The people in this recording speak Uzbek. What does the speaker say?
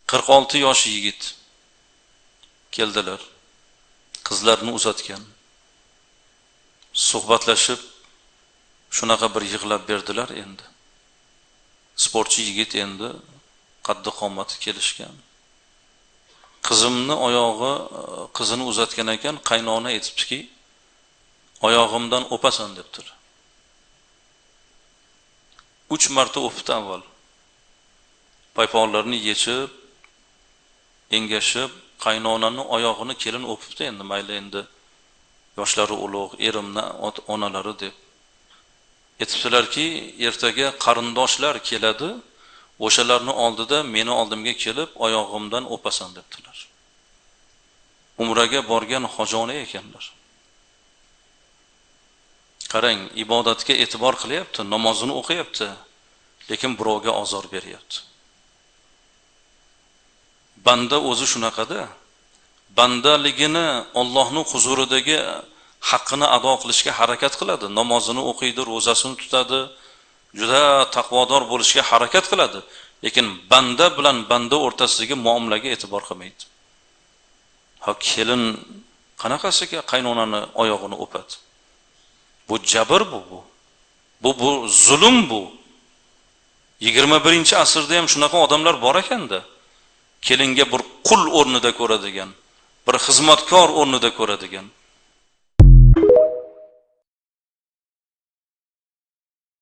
46 yosh yigit keldilar. Qizlarni uzatgan. Suhbatlashib shunaqa bir yig'lab berdilar endi. Sportchi yigit endi, qaddi qomati kelishgan. Qizimni oyog'i, qizini uzatgan ekan, qaynona aytibdiki, oyog'imdan o'pasan debdir. 3 marta o'pdi avval. Paypoqlarni yechib, engashib, qaynonani oyog'ini kelin o'pibdi endi, mayli endi yoshlari ulug', erimni onalari deb. Aytibdilarki, ertaga qarindoshlar keladi, o'shalarni oldida meni oldimga kelib oyog'imdan o'pasan debdilar. Umraga borgan hojona ekanlar. Qarang, ibodatga e'tibor qilyapti, namozini o'qiyapti, lekin birovga ozor beryapti. Banda o'zi shunaqada, bandaligini Allohning huzuridagi haqqini ado qilishga harakat qiladi, namozini o'qiydi, ro'zasini tutadi, juda taqvodor bo'lishga harakat qiladi, lekin banda bilan banda o'rtasidagi muomalaga e'tibor qilmaydi. Ha, kelin qanaqasiga qaynonani oyog'ini o'padi? Bu jabr bu. Bu zulm bu. 21-asrda ham shunaqa odamlar bor ekanda. Kelinga bir qul o'rnida ko'radigan, bir xizmatkor o'rnida ko'radigan.